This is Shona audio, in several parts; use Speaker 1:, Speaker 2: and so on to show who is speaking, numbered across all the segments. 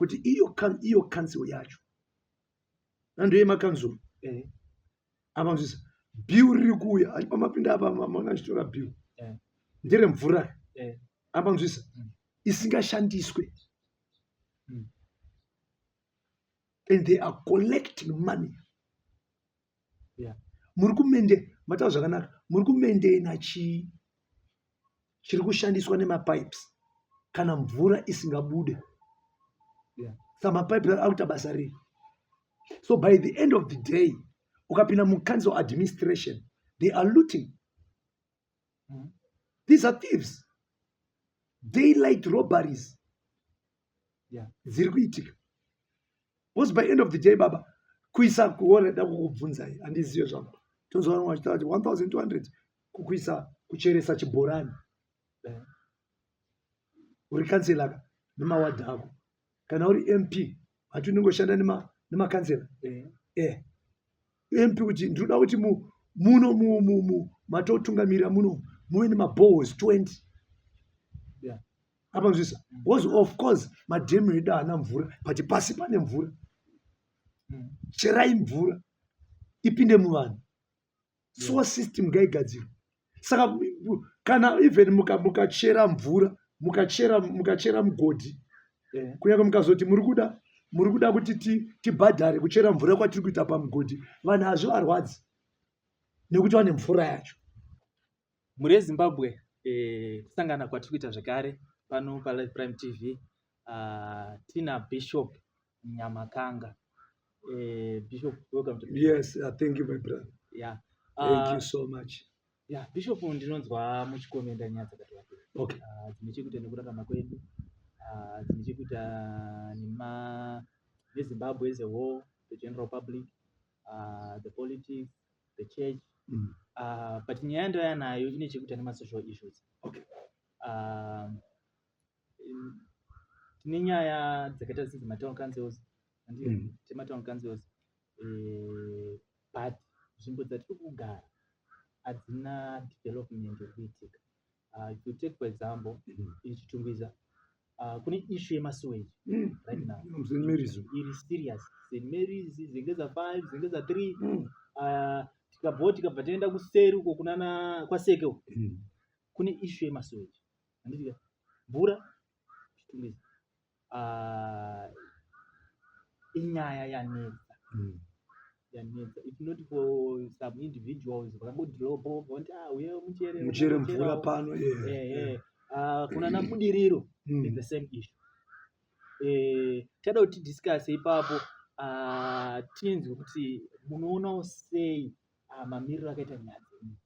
Speaker 1: Kuti iyo council yacho nando yemakanzuru apa nzwisa bill riri kuuya achipa mapinda apa manga achitora bill nderemvura apa nzwisa isingashandiswe. And they are collecting money. Muri kumende mataura zvakanaka, muri kumendena chii chiri kushandiswa nemapipes kana mvura isingabude? Saka mapipes akuita basa rei? So by the end of the day, ukapinda mucouncil administration, they are looting. These are thieves, daylight robberies dziri kuitika, because by end of the day, baba, kuisa kuona da kukubvunzai, handizive zvangu, tonzwa vamwe vachitaura kuti 1200 kukuisa kucheresa chibhorani. Uri kansela ka nemawadhi ako, kana uri MP hati unongoshanda nemakansela. MP kuti ndinoda kuti muno matotungamirira muno muve nemabohos 20. Apa nzwisa, because of course madhemu edu haana mvura, but pasi pane mvura. Cherai mvura ipinde muvanhu. Sewer system ngaigadzirwe. Saka kana even mukachera mvura, mukachera mugodhi, kunyange mukazoti muri kuda kuti tibhadhare kuchera mvura kwatiri kuita pamugodhi, vanhu hazvivarwadzi nekuti vane mvura yacho.
Speaker 2: Mhuri yeZimbabwe, kusangana kwatiri kuita zvekare pano paLive Prime TV, tina Bishop Nyamakanga. Bishop, welcome to
Speaker 1: Yes, thank you, my brother. Thank you so much.
Speaker 2: Yeah, Bishop, ndinonzwa muchikomenda nyaya dzakati wandei dzine chekuita nekurarama kwedu, dzine chekuita neZimbabwe as a whole, the general public, the politics, the church. But nyaya yandauya nayo ine chekuita nemasocial issues. Tine nyaya dzakaita sedzematown councils, handiti? Tematown councils, but nzvimbo dzatiri kugara hadzina development iri kuitika. If you take, for example, iChitungwiza, kune issue yemasewage right now.
Speaker 1: St Mary's.
Speaker 2: Iri serious. St Mary's, Zengeza 5, Zengeza 3. Tikabvawo, tikabva taenda kuseri uko kunana kwaSeke uko, kune issue yemasewage, handiti ka? Mvura Chitungwiza inyaya yanetsa, yanetsa. If not for some individuals vakangodhiropo vanoti, "Ah, uye muchere
Speaker 1: muchere mvura pano."
Speaker 2: Kuna naBudiriro, is the same issue. Tada kuti tidiscuss ipapo, tinzwe kuti munoonawo sei mamiriro akaita nyaya dzenyu.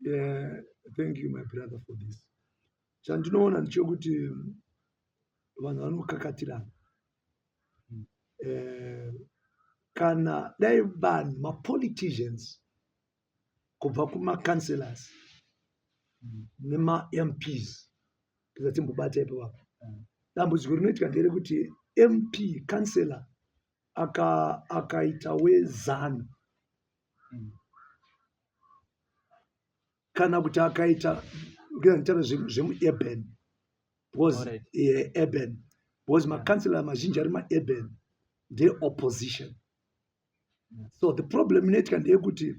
Speaker 1: Yeah, thank you, my brother, for this. Chandinoona ndechekuti vanhu vanokakatirana. Kana dai vanhu mapoliticians kubva kumacouncillors nemaMPs, tisatimbobata ipapo, dambudziko rinoitika nderekuti MP, councillor akaita weZANU kana kuti akaita nditaura zvemuurban, because yeah, urban, because macouncillor mazhinji ari maurban ndeopposition. So the problem inoitika ndeyekuti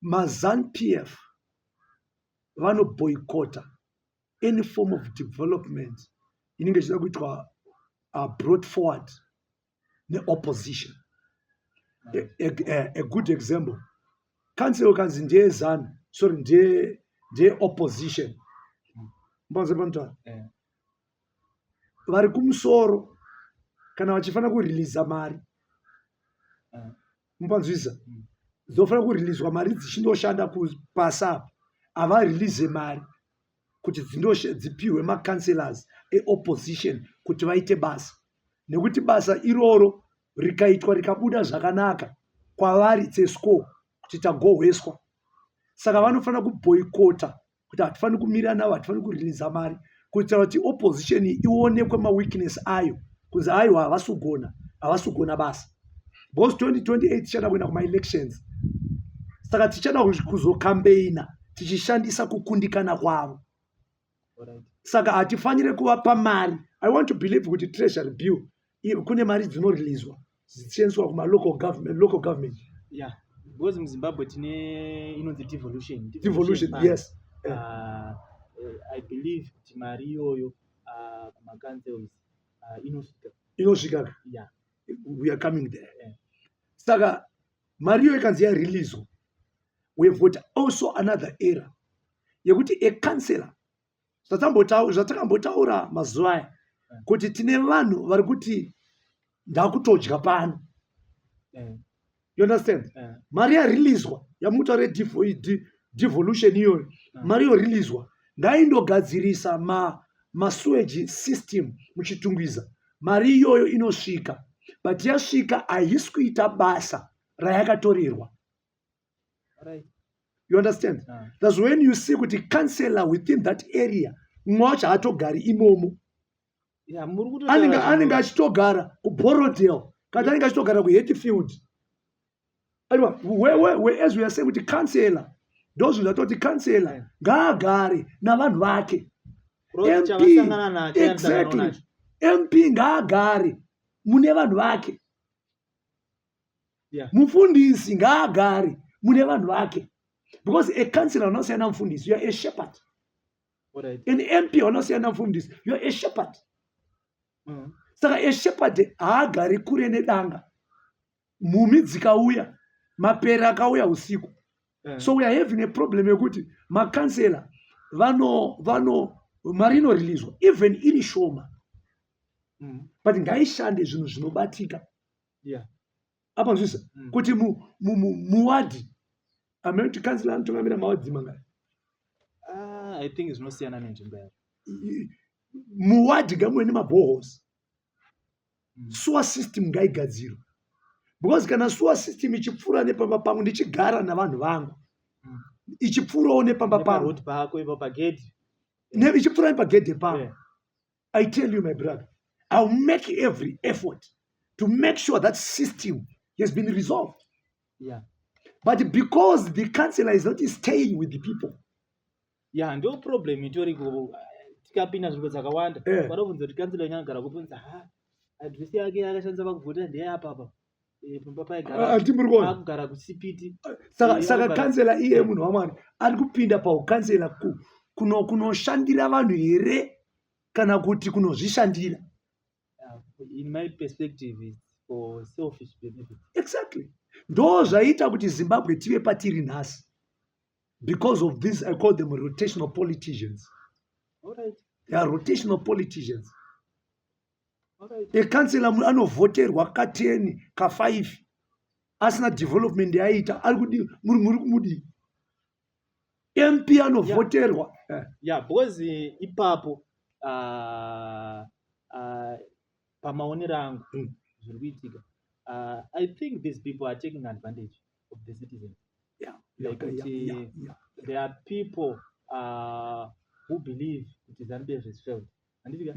Speaker 1: maZANU PF vanoboycota any form of development inenge ichida kuitwa brought forward neopposition. A good example, council kanzi ndeyeZANU, sorry, ndeyeopposition, mbanze panotaura vari kumusoro kana vachifanira kuriliza mari, mupanzwisa, dzofanira kurilizwa mari dzichindoshanda kupasa apa, havarilize mari kuti dzipiwe macouncillors eopposition kuti vaite basa, nekuti basa iroro rikaitwa rikabuda zvakanaka kwavari, it's a score kuti tagohweswa. Saka vanofanira kuboycota kuti hatifaniri kumira navo, hatifaniri kuriliza mari, kuitira kuti opposition ionekwe maweakness ayo, kunzi aiwa, havasi kugona, havasi kugona basa, because 2028 tichada kuenda kumaelections, saka tichada kuzokambeina tichishandisa kukundikana kwavo. Saka hatifaniri kuvapa mari. I want to believe kuti treasury bill kune mari dzinoreleaswa dzichiendeswa kumalocal government, local government.
Speaker 2: Yeah, because muZimbabwe tine inonzi devolution.
Speaker 1: Devolution.
Speaker 2: Fund.
Speaker 1: Yes.
Speaker 2: I believe kuti mari iyoyo kumacouncils inosvika.
Speaker 1: Inosvika. We are coming there. Saka mari iyoyo ikanzi yareleaswa, we have got also another era yekuti a councillor, zvatakambotaura mazuva aya kuti tine vanhu vari kuti ndakutodya pano. You understand? Mari yareleaswa yamutaura devolution iyoyo, mari yoreleaswa ngaindogadzirisa masewage system muChitungwiza. Mari iyoyo inosvika, but yasvika haisi kuita basa rayakatorerwa. You understand? That's when you see kuti councillor within that area, mumwe wacho haatogari imomo.
Speaker 2: Yeah, muri kutotaura
Speaker 1: anenge anenge achitogara kuBorrowdale kana anenge achitogara kuHatfield. Aiwa, as we are saying kuti councillor, ndozvinhu zvatoti councillor ngaagare navanhu vake.
Speaker 2: Kureva kuti
Speaker 1: MP,
Speaker 2: chavasangana nacho yanisangana nacho.
Speaker 1: MP ngaagare mune vanhu vake. Mufundisi ngaagare mune vanhu vake, because a councillor unosiyana mufundisi, you are a shepherd. An MP unosiyana mufundisi, you are a shepherd. Saka a shepherd haagari kure nedanga. Mhumi dzikauya, mapere akauya usiku. So we are having a problem yekuti makansela vano mari inoreleaswa, even iri shoma, but ngaishande zvinhu zvinobatika. Apa nzwisa kuti muwadhi amene kuti kansela anotungamira mawadhi mangani?
Speaker 2: Ah, I think zvinosiyana nenzvimbo yacho.
Speaker 1: Muwadhi ngamuve nemaboreholes. Sewer system ngaigadzirwe, because kana sewer system ichipfuura nepamba pangu, ndichigara navanhu vangu, ichipfuurawo nepamba pangu,
Speaker 2: neparod pako ipo pagedhi.
Speaker 1: Ichipfuura nepagedhe pangu, I tell you, my brother, I'll make every effort to make sure that system has been resolved. But because the councillor is not staying with the people,
Speaker 2: Yeah, ndo problem itoriko. Tikapinda nzvimbo dzakawanda, vanobvunza kuti kansela wenyu anogara kupi, unzi ha, address yake yakashandisa pakuvhota ndeyapapa. Pamba paigara
Speaker 1: Ati muri kuona?
Speaker 2: Akugara kuSipiti.
Speaker 1: Saka saka kansela iye, munhu waMwari, ari kupinda paukansela kunoshandira vanhu here kana kuti kunozvishandira?
Speaker 2: In my perspective, it's for selfish benefit.
Speaker 1: Exactly. Ndo zvaita kuti Zimbabwe tive patiri nhasi, because of this, I call them rotational politicians. They are rotational politicians. Ekansela anovhoterwa ka10, ka5, asina development yaita, ari kudi muri kumudii? MP anovhoterwa.
Speaker 2: Yeah, because ipapo pamaonero angu, zviri kuitika, I think these people are taking advantage of the citizens. Like kuti there are people who believe kuti ZANU-PF has failed, handitika?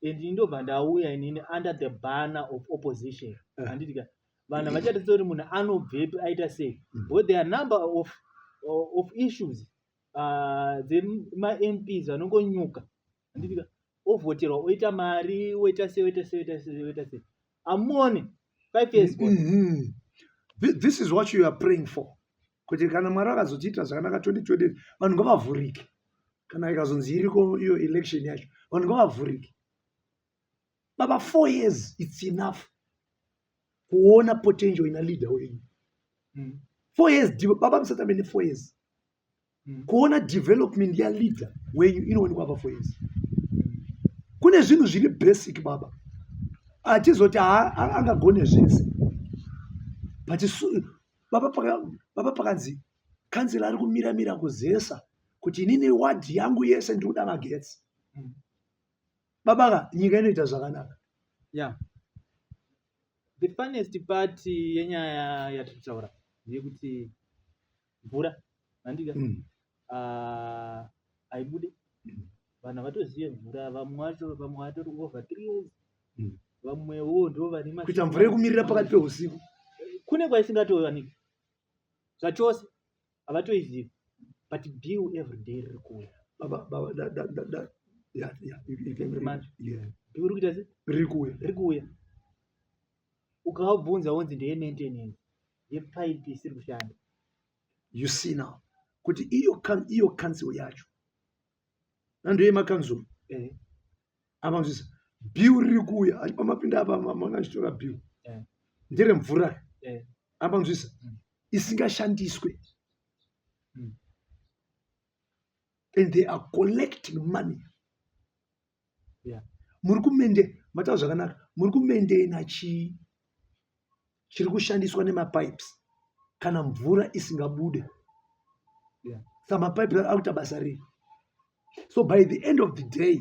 Speaker 2: And indobva ndauya inini under the banner of opposition, handitika? Vanhu havachatotsa kuti munhu anobvepi, aita sei, because there are number of issues dzemaMPs vanongonyuka, handitika? Ovhoterwa, oita mari, oita sei, oita sei, oita sei, oita sei, amuone 5 years gone.
Speaker 1: This is what you are praying for, kuti kana Mwari akazotiita zvakanaka 2020, vanhu ngavavhurike. Kana ikazonzi iriko iyo election yacho, vanhu ngavavhurike, baba. 4 years, it's enough kuona potential ina leader wenyu. 4 years, baba, musatambe ne4 years. Kuona development yaleader wenyu inoonekwa pa4 years. Kune zvinhu zviri basic, baba, achizoti angagone zvese, but baba, baba, pakanzi kansela ari kumiramira kuZESA kuti inini wadhi yangu yese ndiri kuda magetsi, baba ka, nyika inoita zvakanaka.
Speaker 2: Yeah, the funniest part yenyaya yatiri kutaura ndeyekuti mvura, handika? Haibude. Vanhu havatozive mvura. Vamwe vacho, vamwe vatori over 3 years. Vamwewo ndo vane
Speaker 1: kuita mvura yekumirira pakati peusiku.
Speaker 2: Kune kwaisingatowaniki zvachose, havatoizivi, but bill every day riri kuuya.
Speaker 1: Baba, baba, da, da, da, da. Yeah, you can
Speaker 2: Every month.
Speaker 1: Yeah.
Speaker 2: Bill riri kuita se
Speaker 1: Riri kuuya.
Speaker 2: Riri kuuya. Ukavabvunza wonzi ndeye maintenance yepaipi isiri kushanda.
Speaker 1: You see now kuti iyo council yacho nando yemakanzuru apa nzwisa bill riri kuuya achi pamapinda apa manga achitora bill nderemvura apa nzwisa isingashandiswe and they are collecting money. Muri kumende mataura zvakanaka, muri kumendena chii chiri kushandiswa nemapipes kana mvura isingabude? Saka mapipes akuita basa rei? So by the end of the day,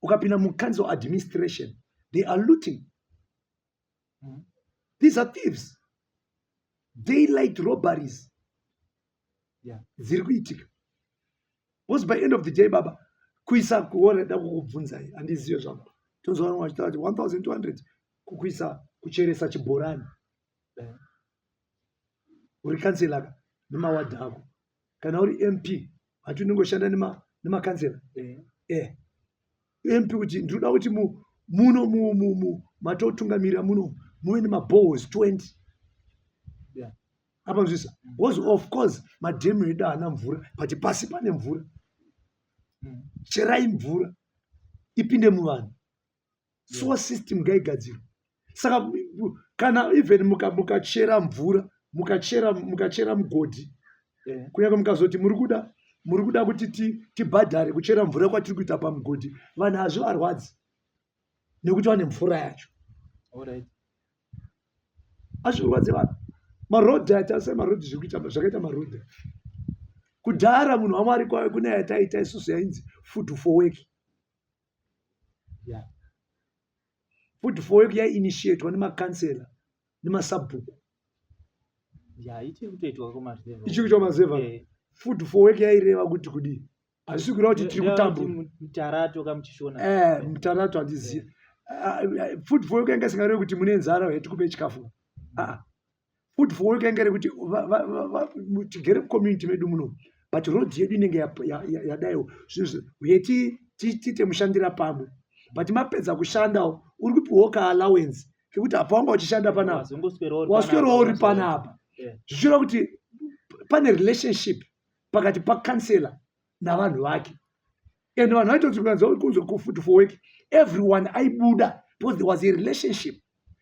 Speaker 1: ukapinda mucouncil administration, they are looting. These are thieves, daylight robberies dziri kuitika, because by end of the day, baba, kuisa kuona da kukubvunzai, handizive zvangu, tonzwa vamwe vachitaura kuti 1200 kukuisa kucheresa chibhorani. Uri kansela ka nemawadhi ako, kana uri MP hati unongoshanda nemakansela. MP kuti ndinoda kuti muno matotungamirira muno muve nemaboreholes 20. Apa nzwisa, because of course madhemu edu haana mvura, but pasi pane mvura. Cherai mvura ipinde muvanhu. Sewer system ngaigadzirwe. Saka kana even mukachera mvura, mukachera mugodhi, kunyange mukazoti muri kuda kuti tibhadhare kuchera mvura kwatiri kuita pamugodhi, vanhu hazvivarwadzi nekuti vane mvura yacho. Hazvirwadzi vanhu. Marodhi aita marodhi, zviri kuita zvakaita marodhi kudhara, munhu waMwari, kune yataita isusu yainzi food for work. Food for work yaiinitiatwa nemakansela nemasabhuku.
Speaker 2: Yeah, ichiri kutoitwa kumaruzevha.
Speaker 1: Ichiri kuitwa kumaruzevha. Food for work yaireva kuti kudii? Hazvisi kureva kuti tiri kutambura.
Speaker 2: Mutarato kamuchishona.
Speaker 1: Mutarato handizivi. Food for work yanga isingarevi kuti mune nzara yatikupe chikafu. Ah, food for work yanga iri kuti tigere mucommunity medu muno, but road yedu inenge yadaiwo zvinhu, uye tiite mushandira pamwe, but mapedza kushandawo uri kupiwawo kaallowance kekuti apa wanga uchishanda panapa,
Speaker 2: Wazongoswerawo uri
Speaker 1: waswerawo uri
Speaker 2: panapa.
Speaker 1: Panapa zvichireva kuti pane relationship pakati pakansela navanhu vake, and vanhu vaitoti kunzwa kunzwa kufood for work, everyone aibuda because there was a relationship.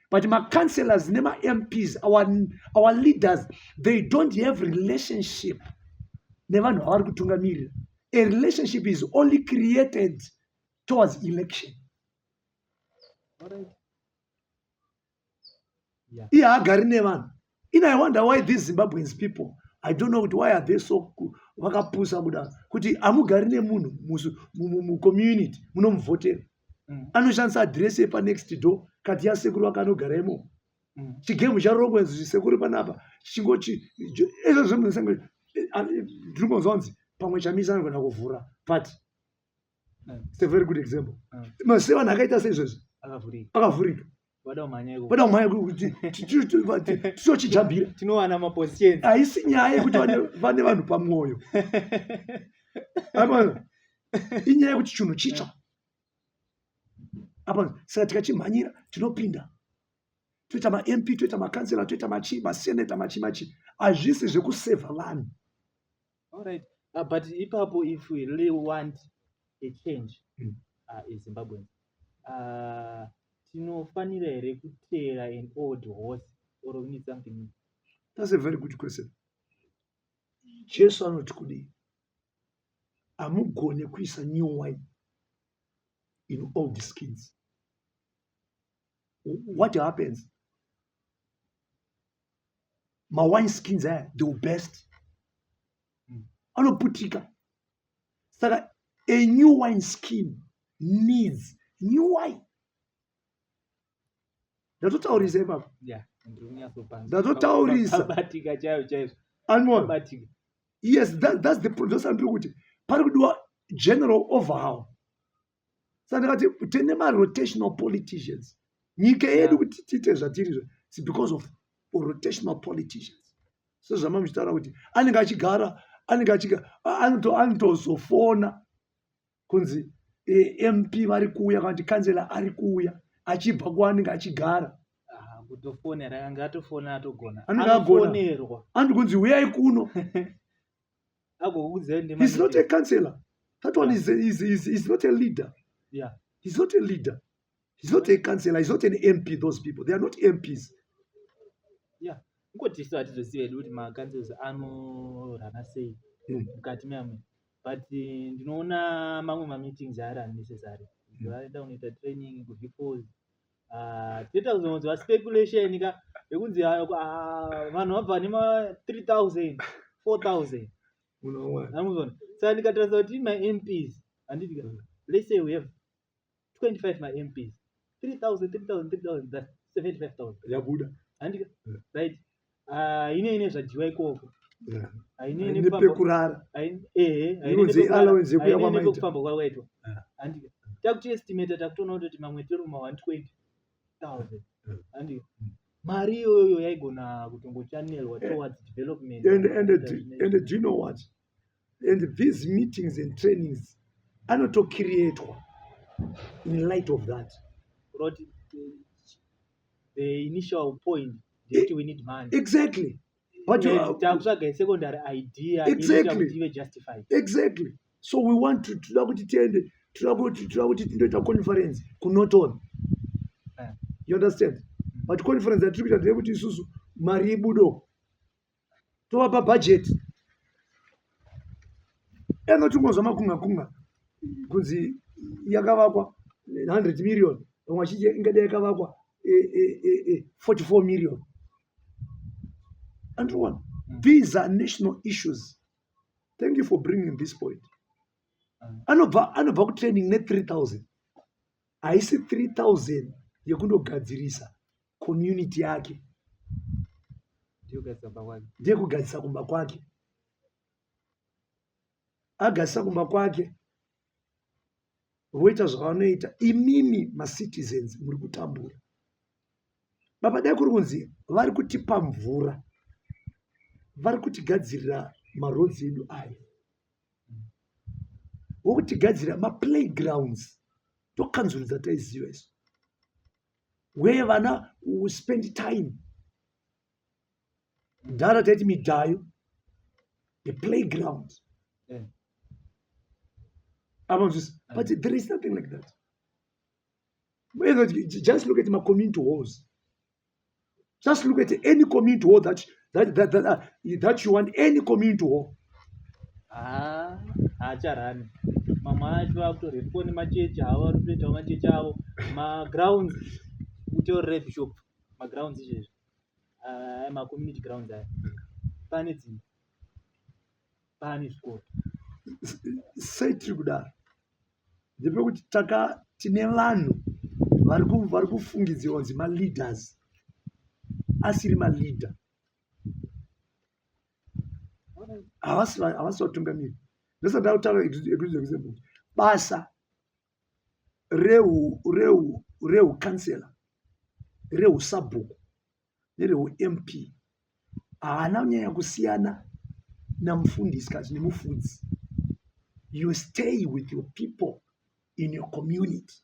Speaker 1: But macounselors nema-MPs, our leaders, they don't have relationship nevanhu vavari kutungamirira. A relationship is only created towards election. Iye haagari nevanhu. In I wonder why these Zimbabweans people, I don't know kuti why are they so vakapusa kudaro, kuti hamugari nemunhu mucommunity munomuvhotera. Anoshandisa adhiresi yepanext door kati yasekuru vakanogara imomo. Chigemu charongwa zvisekuru panapa chingochi izvo zvemunhu. Ndiri kunzwa kunzi pamwe Chamisa anogona kuvhura party. It's a very good example. Mase vanhu akaita seizvozvi
Speaker 2: Akavhurika.
Speaker 1: Akavhurika.
Speaker 2: Vada kumhanya ikoko.
Speaker 1: Vada kumhanya kuti tichochijambira.
Speaker 2: Tinowana mapositions.
Speaker 1: Haisi nyaya yekuti vane vanhu pamwoyo. Apa inyaya yekuti chinhu chitsva apa, saka tikachimhanyira tinopinda, toita maMP, toita makansela, toita machi maseneta, machi machi. Hazvisi zvekusevha vanhu.
Speaker 2: Alright. But ipapo, if we really want a change as Zimbabweans, tinofanira here kuteera an old horse or we need something new?
Speaker 1: That's a very good question. Jesu anoti kudii? Hamugone kuisa new wine in old skins. What happens? Mawine skins aya, they will burst. Anoputika. Saka a new wine skin needs new wine. Ndatotaurisa ipapo.
Speaker 2: Yeah, ndiri kunyatsopanzwa.
Speaker 1: Ndatotaurisa.
Speaker 2: Pabatika chaizvo chaizvo.
Speaker 1: Anmon.
Speaker 2: Pabatika.
Speaker 1: Yes, that's the ndosandiri kuti pari kudiwa general overhaul. Saka ndakati tine marotational politicians. Nyika yedu kuti tiite zvatiri izvo, it's because of rotational politicians. Sezvama muchitaura kuti anenge achigara, anenge achigara, anotozofona kunzi MP vari kuuya kana kuti kansela ari kuuya achibva kwaanenge achigara.
Speaker 2: Ah, kutofonera anga atofona atogona.
Speaker 1: Anenge agona.
Speaker 2: Anofonerwa.
Speaker 1: Andi kunzi uyai kuno.
Speaker 2: Agokuudzai ndima.
Speaker 1: He's not a councillor. That one is not a leader. He's not a leader. He's not a councillor. He's not an MP. Those people, they are not MPs.
Speaker 2: Yeah. Ngoti isu hatizozivi hedu kuti macouncils anorana sei mukati meamwe, but ndinoona mamwe mameetings ari unnecessary. Vaenda kunoita training kuVFalls. Tinoita kuzonzwa speculation ka yekunzi vanhu vabva nema 3000, 4000.
Speaker 1: Unoona.
Speaker 2: Amuzona. Saka ndikatarisa kuti ma-MPs, handiti ka, let's say we have 25 ma-MPs, 3000, 3000, 3000, that's 75,000.
Speaker 1: Yabuda.
Speaker 2: Handiti ka? Right. Ine zvadyiwa ikoko. Haine
Speaker 1: Haine pekurara.
Speaker 2: Ehe.
Speaker 1: Inonzi allowance yekuya kwamaita.
Speaker 2: Nekufamba kwakaitwa. Handiti ka? Takuti estimate, takutoona kuti mamwe tiri muma 120,000. Handiti ka? Mari iyoyo yaigona kutongochanelwa towards development.
Speaker 1: And do you know what? And these meetings and trainings anotocreatwa in light of that.
Speaker 2: Kuroti the initial point ndeyekuti we need money.
Speaker 1: Exactly. But you
Speaker 2: And takutsvaga secondary idea inoita kuti ive justified.
Speaker 1: Exactly. So we want to toda kuti tiende, toda kuti tindoita conference kuNorton. You understand? But conference yatiri kuita ndeyekuti isusu mari ibudo. Tovapa budget. Enotingozwa makunga kunga kunzi yakavakwa 100 million, vamwe vachiti ingadai yakavakwa 44 million. Androona, these are national issues. Thank you for bringing this point. Anobva kutraining ne3000. Haisi 3000 yekundogadzirisa community yake.
Speaker 2: Ndiyogadzira kumba kwake.
Speaker 1: Ndeyekugadzisa kumba kwake. Agadzisa kumba kwake, voita zvavanoita. Imimi macitizens muri kutambura. Baba, dai kuri kunzi vari kutipa mvura, vari kutigadzirira maroads edu aya, vokutigadzirira maplaygrounds, ndokanzuro dzataiziva isu, where vana will spend time. Mudhara taiti midhayo, the playground. Avanzwisa? But there is nothing like that. Just look at my community halls. Just look at any community hall that you want, any community hall.
Speaker 2: Ah, haacharani. Mamwe acho akutorepwa nemachechi avo, vari kutoitawo machechi avo magrounds. Utorere bishop magrounds izvezvi, aya macommunity grounds aya, pane dzimba, pane zvikoro.
Speaker 1: Sei tiri kudaro? Ndepekuti taka tine vanhu vari kufungidzirwa kunzi maleaders asiri maleader. Havasi vatungamiri. Ndosati ndakutaura a good example, basa reukansela, reusabhuku nereuMP haana kunyanya kusiyana namufundisi kana nemufudzi. You stay with your people in your community.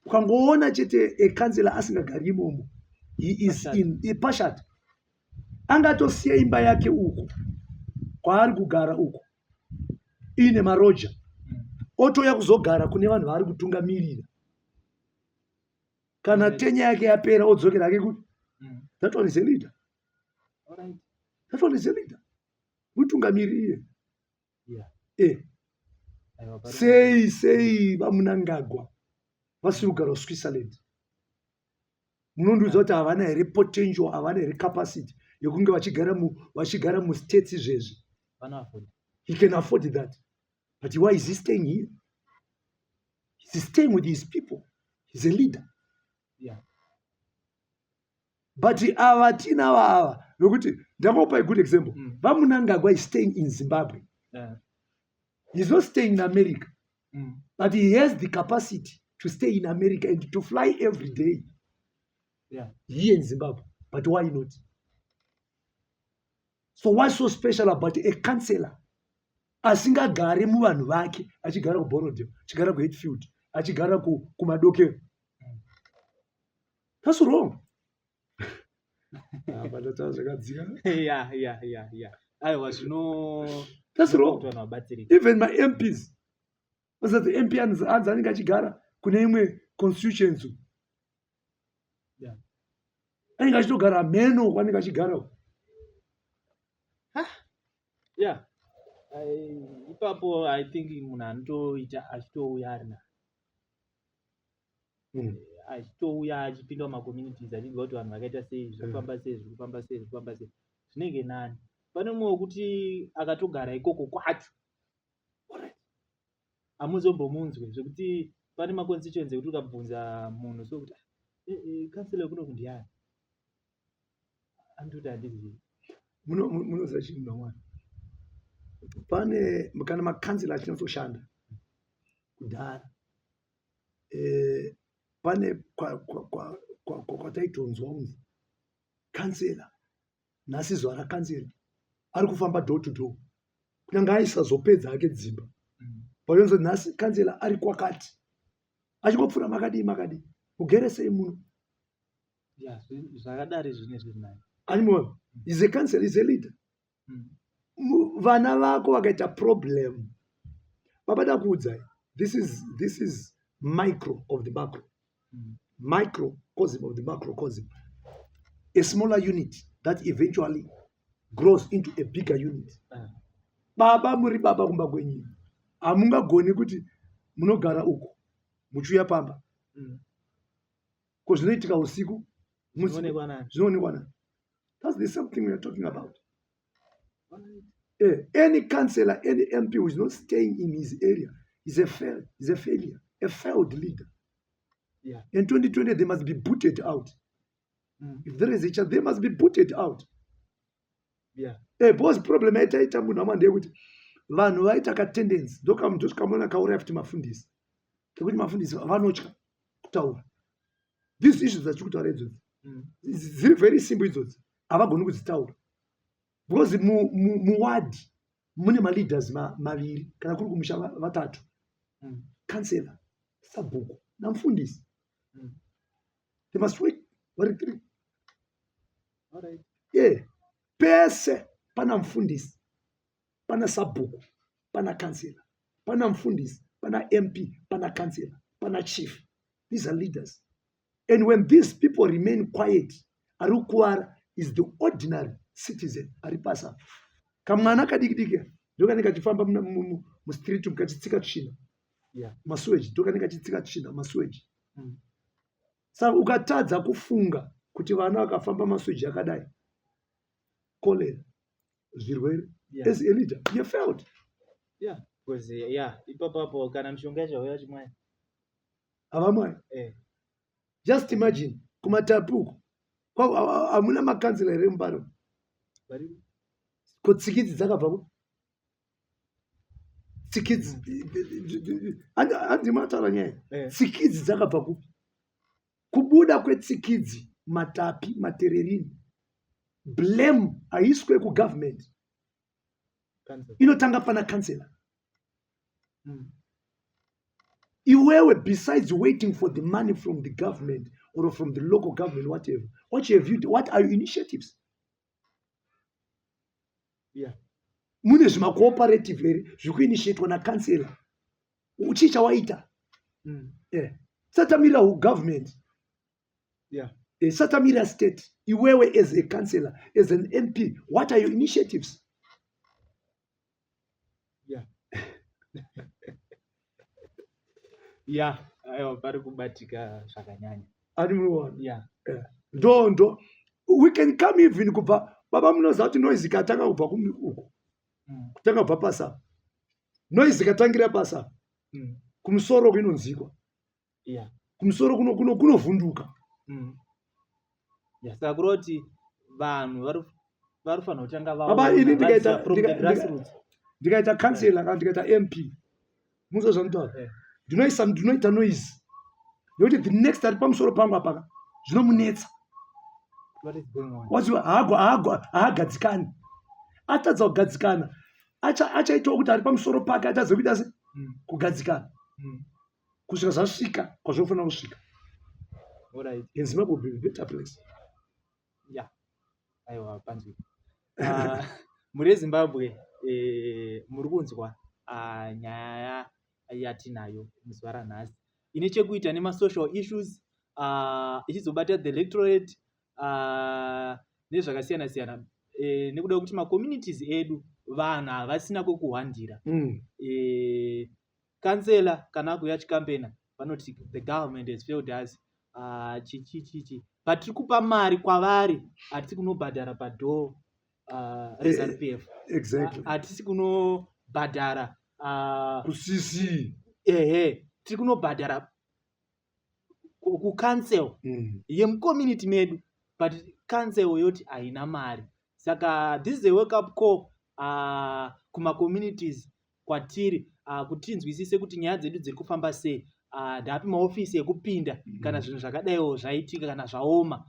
Speaker 1: Ukangoona chete ekansela asingagari imomo, he is
Speaker 2: Pashata.
Speaker 1: in pashata. Angatosiya imba yake uku kwaari kugara uku iine maroja, otouya kuzogara kune vanhu vaari kutungamirira. Kana tenure yake yapera, odzokera hake kuti that one is a leader. That one is a leader, mutungamiriri iye.
Speaker 2: Aiwa,
Speaker 1: Sei vaMnangagwa vasiri kugara kuSwitzerland? Munondiudza kuti havana here potential, havana here capacity yekunge vachigara muStates izvezvi?
Speaker 2: Vanoafforda.
Speaker 1: He can afford that, but why is he staying here? He's staying with his people. He's a leader. But ava tinava ava vekuti ndakupa a good example. VaMnangagwa is staying in Zimbabwe. He's not staying in America, but he has the capacity to stay in America and to fly every day here in Zimbabwe. But why not? So what's so special about a councillor? Asingagari muvanhu vake, achigara kuBorrowdale, achigara kuHatfield, achigara kuMadokero. That's wrong. Apa ndataura zvakadzika.
Speaker 2: Ya, aiwa, zvino
Speaker 1: That's wrong.
Speaker 2: Kuti vanhu vabatsirike.
Speaker 1: Even my MPs, vasati MP anzi anenge achigara kune imwe constituency. Anenge achitogara mheno kwanenge achigara.
Speaker 2: Ya, ipapo I think munhu anotoita achitouya ari na achitouya achipinda mumacommunities, achinzwa kuti vanhu vakaita sei, zviri kufamba sei, zviri kufamba sei, zviri kufamba sei, zvinenge nani. Pane mumwe wekuti akatogara ikoko kwacho, hamuzombomunzwe, zvekuti pane maconstituency ekuti ukabvunza munhu so kuti, "Kansela wekunoku ndiani?" anototi, "Handizivi."
Speaker 1: Munoziva chinhu namwari, pane kana makanzela achinyatsoshanda kudhara, pane kwataitonzwa kunzi kansela nhasi, zuva rakansela ari kufamba door to door, kunyange aisazopedza hake dzimba. Patonzi nhasi kansela ari kwakati, achingopfuura, "Makadii, makadii, mugere sei muno?"
Speaker 2: Ya, zvakadari zvine zviri nani.
Speaker 1: Animona is a council, is a leader. Vana vako vakaita problem, baba, dakuudzai, this is micro of the macro, microcosm of the macrocosm, a smaller unit that eventually grows into a bigger unit. Baba, muri baba kumba kwenyu, hamungagoni kuti munogara uku muchiuya pamba. Ko zvinoitika usiku?
Speaker 2: Zvinoonekwa nani?
Speaker 1: Zvinoonekwa nani? That's the same thing we are talking about. Any councillor, any MP who is not staying in his area is a failure, a failed leader. In 2020 they must be booted out. If there is a chance, they must be booted out. Because problem yaitaita munhu amwe ndeyekuti vanhu vaita katendency, ndosvika kauraya futi mafundisi, kekuti mafundisi vanotya kutaura these issues dzatiri kutaura idzodzi. Dziri very simple idzodzi, havagoni kudzitaura because muward mune maleaders maviri, kana kuri kumusha vatatu: councillor, sabhuku namufundisi. They must work vari three. Yeah, pese pana mufundisi, pana sabhuku, pana councillor, pana mufundisi, pana MP, pana councillor, pana chief. These are leaders, and when these people remain quiet, ari kukuvara is the ordinary citizen ari pasi apa. Kamwana kadiki diki ndokanenge kachifamba mustreet umu kachitsika tsvina, masewage, ndokanenge kachitsika tsvina, masewage. Saka ukatadza kufunga kuti vana vakafamba masewage akadai, cholera, zvirwere, as a leader you failed.
Speaker 2: Yeah, because yeah, ipapapo kana mishonga yacho yauya chimwaya.
Speaker 1: Havamwai. Just imagine kuMatapi uko, hamuna makanzela here muMbare?
Speaker 2: Variko.
Speaker 1: Ko tsikidzi dzakabva ku tsikidzi? Handima ataura nyaya. Tsikidzi dzakabva kupi? Kubuda kwetsikidzi, Matapi, Matererini, blame haiswe kugovernment.
Speaker 2: Council.
Speaker 1: Inotanga pana councillor. Iwewe, besides waiting for the money from the government or from the local government, whatever, what have you, what are your initiatives? Mune zvimacooperative here zviri kuinitiatwa nakansela? Chii chawaita? Satamira government. Satamira state. Iwewe as a councillor, as an MP, what are your initiatives?
Speaker 2: Yeah, aiwa, pari kubatika zvakanyanya.
Speaker 1: Animuona?
Speaker 2: Yeah.
Speaker 1: Ndo we can come even kubva, baba, munoziva kuti noise ikatanga kubva uku, kutanga kubva pasi apa, noise ikatangira pasi apa, kumusoro kuinonzikwa. Kumusoro kunovhunduka.
Speaker 2: Yeah, saka kureva kuti vanhu vari kufanira kutanga
Speaker 1: Baba, ini
Speaker 2: vaona, vaziva from the grassroots.
Speaker 1: Ndikaita councillor kana ndikaita MP, muzo zvanotaura, ndinoita noise nekuti the next ari pamusoro pangu apaka zvinomunetsa.
Speaker 2: What is going on?
Speaker 1: Waziva, haagadzikani, atadza kugadzikana. Achaitawo kuti ari pamusoro pake achaziva kuita se kugadzikana kusvika zvasvika kwazvinofanira kusvika. And Zimbabwe will be a better place.
Speaker 2: Ya, aiwa, panzwi. Ah, mhuri yeZimbabwe, muri kunzwa nyaya yatinayo muzuva ranhasi ine chekuita nemasocial issues, ichizobata the electorate nezvakasiyana siyana, nekuda kwekuti macommunities edu vanhu havasina kwekuhwandira. Kansela kana akuuya achikampena vanoti the government has failed us, chichi chichi, but tiri kupa mari kwavari. Hatisi kunobhadhara padoor reZANU PF. Hatisi kunobhadhara
Speaker 1: kuCC.
Speaker 2: Ehe, tiri kunobhadhara kucouncil yemucommunity medu, but council yoti haina mari. Saka this is a wake up call kumacommunities kwatiri, kuti tinzwisise kuti nyaya dzedu dziri kufamba sei, ndapi maofisi ekupinda kana zvinhu zvakadaiwo zvaitika, kana zvaoma.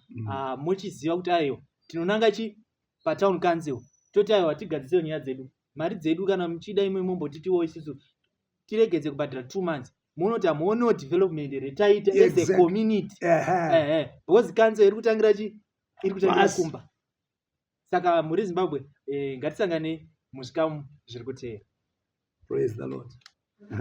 Speaker 2: Muchiziva kuti aiwa, tinonanga chi patown council, toti aiwa, tigadzisewo nyaya dzedu, mari dzedu kana muchida imwe mombotitiwo isusu tiregedze kubhadhara 2 months, munoti hamuonewo development here taita as a community? Ehe, because council iri kutangira chi iri kutangira kumba. Saka mhuri Zimbabwe, ngatisangane muzvikamu zviri kuteera.
Speaker 1: Praise the Lord.